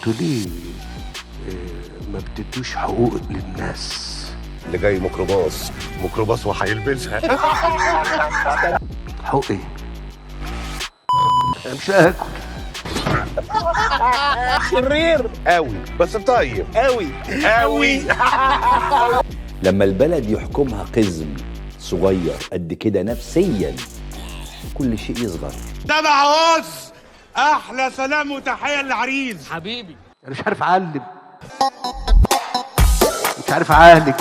انتوا ليه ما بتدوش حقوق للناس؟ اللي جاي ميكروباص ميكروباص وهيلبسها. حقوق ايه؟ انا مش هاكل. شرير قوي بس طيب قوي قوي. لما البلد يحكمها قزم صغير قد كده نفسيا كل شيء يصغر. تبع هوس. احلى سلام وتحية للعريس حبيبي. انا مش عارف اعلم، مش عارف اعالج،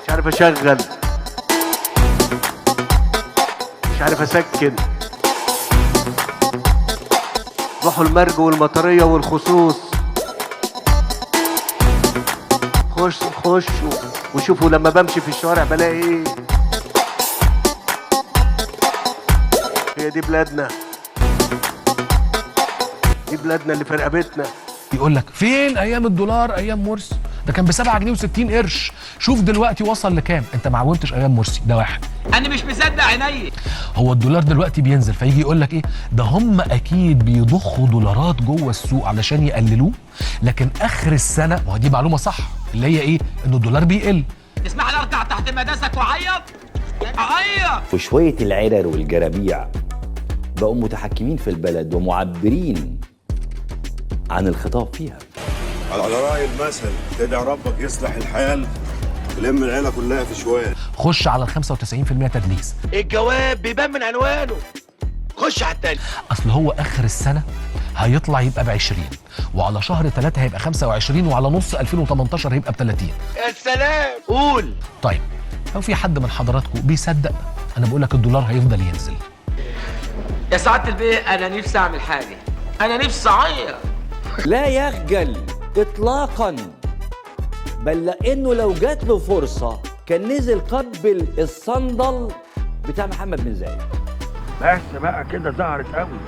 مش عارف اشغل، مش عارف اسكن. روحوا المرج والمطريه والخصوص، خش خش وشوفوا لما بمشي في الشوارع بلاقي ايه. هي دي بلادنا، دي بلادنا اللي في رقبتنا. يقول لك فين ايام الدولار، ايام مرسي ده كان ب 7 جنيه و60 قرش، شوف دلوقتي وصل لكام. انت ما عومتش ايام مرسي، ده واحد. انا مش مصدق عيني. هو الدولار دلوقتي بينزل، فيجي يقول لك ايه ده، هم اكيد بيضخوا دولارات جوه السوق علشان يقللوه، لكن اخر السنة، ما هو دي معلومة صح اللي هي ايه، ان الدولار بيقل. تسمح لي ارجع تحت مداسك واعيط؟ اعيط. وشوية العرر والجرابيع بقوا متحكمين في البلد ومعبرين عن الخطاب فيها. على رأي المثل تدعي ربك يصلح الحال تلم العيلة كلها في شوال. خش على ال 95% تدليس. الجواب بيبان من عنوانه. خش على التاني. اصل هو اخر السنة هيطلع يبقى ب 20، وعلى شهر 3 هيبقى 25، وعلى نص 2018 هيبقى ب 30. يا سلام. قول. طيب لو في حد من حضراتكم بيصدق انا بقول لك الدولار هيفضل ينزل. يا سعادة البيه انا نفسي اعمل حاجة، انا نفسي اعيط. لا يخجل اطلاقا، بل لانه لو جات له فرصة كان نزل قبل الصندل بتاع محمد بن زايد. بس بقى كده ظهرت قوي،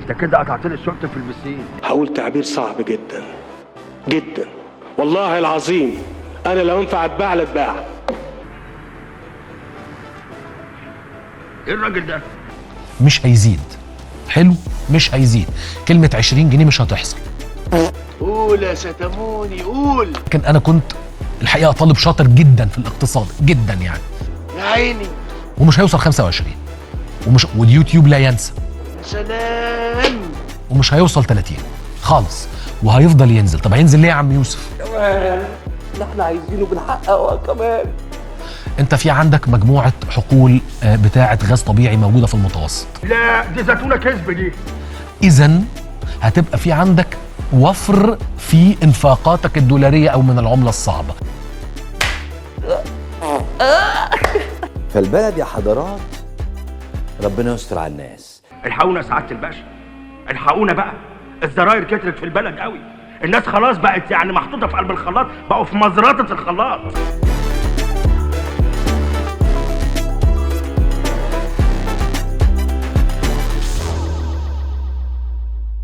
انت كده قطعت لي الشورت في البسين. هقول تعبير صعب جدا جدا، والله العظيم انا لو ينفع اتباع لاتباع. ايه الراجل ده؟ مش هيزيد. حلو، مش هيزيد. كلمة 20 جنيه مش هتحصل. قول يا ستموني قول. لكن انا كنت الحقيقة طالب شاطر جدا في الاقتصاد جدا يعني. يا عيني. ومش هيوصل 25، ومش واليوتيوب لا ينسى. يا سلام. ومش هيوصل 30 خالص، وهيفضل ينزل. طب هينزل ليه يا عم يوسف؟ كمان اللي احنا عايزينه بنحققه كمان. انت في عندك مجموعة حقول بتاعه غاز طبيعي موجودة في المتوسط. لا دي زيتونه كذب دي. اذا هتبقى في عندك وفر في انفاقاتك الدولاريه او من العملة الصعبة. فالبلد يا حضرات ربنا يستر على الناس. الحقونا سعادة الباشا، الحقونا بقى، الزراير كترت في البلد قوي، الناس خلاص بقت يعني محطوطة في قلب الخلاط، بقوا في مزرطه الخلاط.